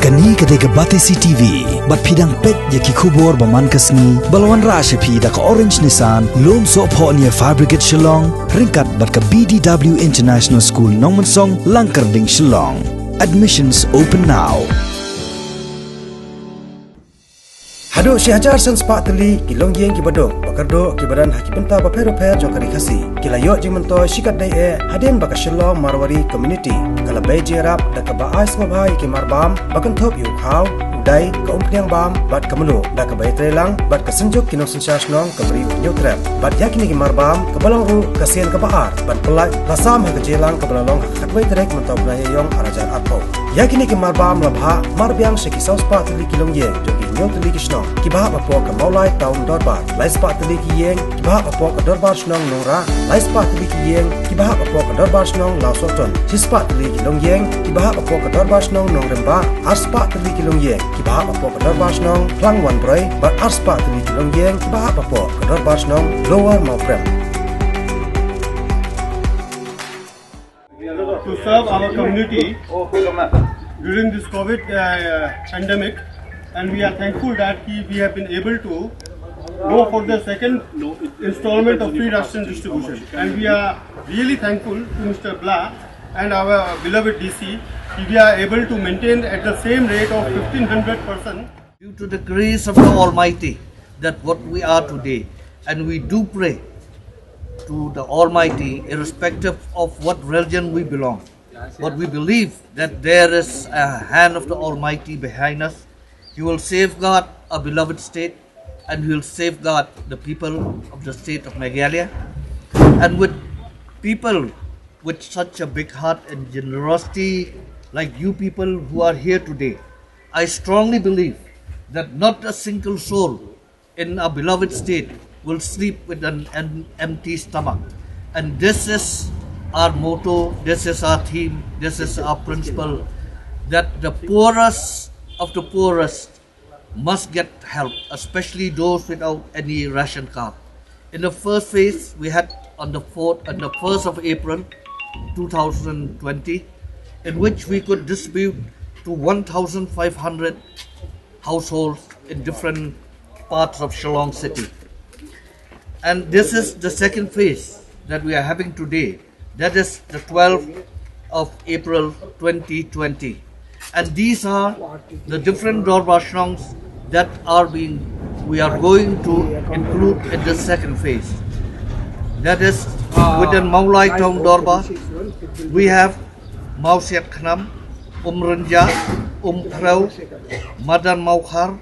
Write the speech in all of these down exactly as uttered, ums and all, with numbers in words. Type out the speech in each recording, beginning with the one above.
Kane ka dei ka Batesi T V, bad phi dang peit ïa ki khubor ba man ka sngi, ba la wanrah sha phi da ka Orange Nissan, Lumsohphoh near Fire Brigade Shillong, ryngkat bad ka B D W International School Nongmensong, Langkyrding, Shillong. Admissions open now. Haduh shi hajar san spah tylli ki longïing kiba duk, ba kyrduh, kiba don ha ki bynta bapher bapher jong ka ri Khasi, ki la ïoh jingmyntoi shikatdei eh, hadien ba ka Shillong Marwari Community ka la bei jingïarap da kaba ai sngewbha ïa ki marbam ba kynthup ïa u khaw, u dai, ka umphniang bam bad ka mluh, da kaba ïatreilang bad ka Synjuk ki Nongsynshar Shnong ka Bri U Hynñiewtrep. Bad ïa kine ki marbam kaba long ruh ka sien kaba ar ban pyllait, la sam ha ka jingïalang kaba la long ha ka khatwei tarik mynta u bnai Ïaïong ar hajar arphew. Ïa kine ki marbam la bhah marbiang sha ki saw spah tylli ki longïing jong ki hynñiew tylli ki shnong, kiba hap hapoh ka Mawlai Town Dorbar, lai spah tylli ki ïing kiba hap hapoh ka Dorbar Shnong Nongrah, lai spah tylli ki ïing kiba hap hapoh ka Dorbar Shnong Lawsohtun, shi spah tylli ki longïing kiba hap hapoh ka Dorbar Shnong Nongrymbah, ar spah tylli ki longïing kiba hap hapoh ka Dorbar Shnong Khlangwanroi, bad ar spah tylli ki longïing kiba hap hapoh ka Dorbar Shnong Lower Mawprem. To serve our community during this COVID uh, pandemic, and we are thankful that we, we have been able to go for the second installment of free ration distribution. And we are really thankful to Mister Blah and our beloved D C. We are able to maintain at the same rate of fifteen hundred percent. Due to the grace of the Almighty, that what we are today, and we do pray to the Almighty, irrespective of what religion we belong. But we believe that there is a hand of the Almighty behind us. He will safeguard our beloved state, and He will safeguard the people of the state of Meghalaya. And with people with such a big heart and generosity like you people who are here today, I strongly believe that not a single soul in our beloved state will sleep with an, an empty stomach. And this is our motto, this is our theme, this is our principle, that the poorest of the poorest must get help, especially those without any ration card. In the first phase, we had on the fourth and the first of April two thousand twenty, in which we could distribute to one thousand five hundred households in different parts of Shillong city. And this is the second phase that we are having today. That is the twelfth of April twenty twenty. And these are the different Dorbar Shnongs that are being, we are going to include in the second phase. That is within Mawlai Town Dorbar, we have Mawsiat Khnam, Umrynjah, Umphrew, Madan Mawkhar,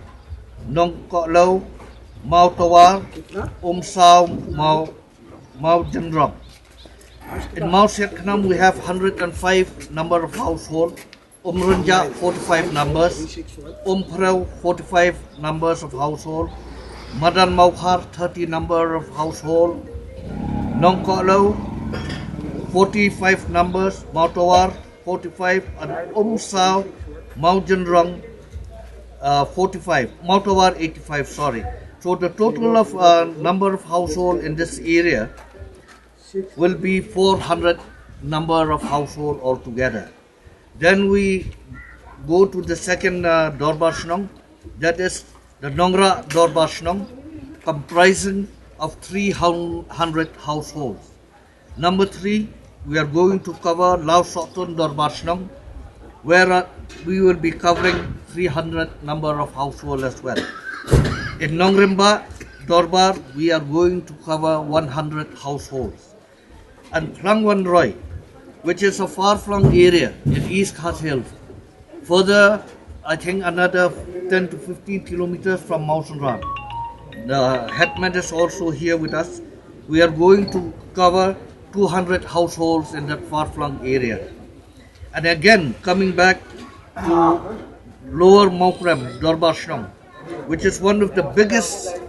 Nongkohlew, Mawtawar, Umsaw, Maw, Mawjynrong. In Mawsiat Khnam, we have hundred and five number of household, Umrynjah, forty-five numbers, Umphrew, forty-five numbers of household, Madan Mawkhar, thirty number of household, Nongkohlew, forty-five numbers, Mawtawar, forty-five, and Umsaw, Mawjynrong, uh, forty-five, Mawtawar, eighty-five, sorry. So the total of uh, number of household in this area will be four hundred number of household altogether. Then we go to the second uh, Dorbar Shnong, that is the Nongrah Dorbar Shnong, comprising of three hundred households. Number three, we are going to cover Lawsohtun Dorbar Shnong, where uh, we will be covering three hundred number of households as well. In Nongrimba Dorbar, we are going to cover one hundred households. And Klangwanroi, which is a far-flung area in East Khasi Hills, further, I think, another ten to fifteen kilometers from Mawsynram. The headman is also here with us. We are going to cover two hundred households in that far-flung area. And again, coming back to Lower Mawprem, Dorbar Shnong, which is one of the biggest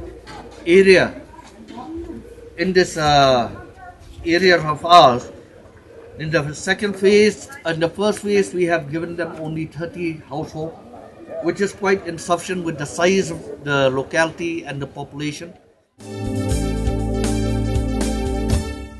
area in this uh, area of ours. In the second phase, in the first phase, we have given them only thirty household, which is quite insufficient with the size of the locality and the population.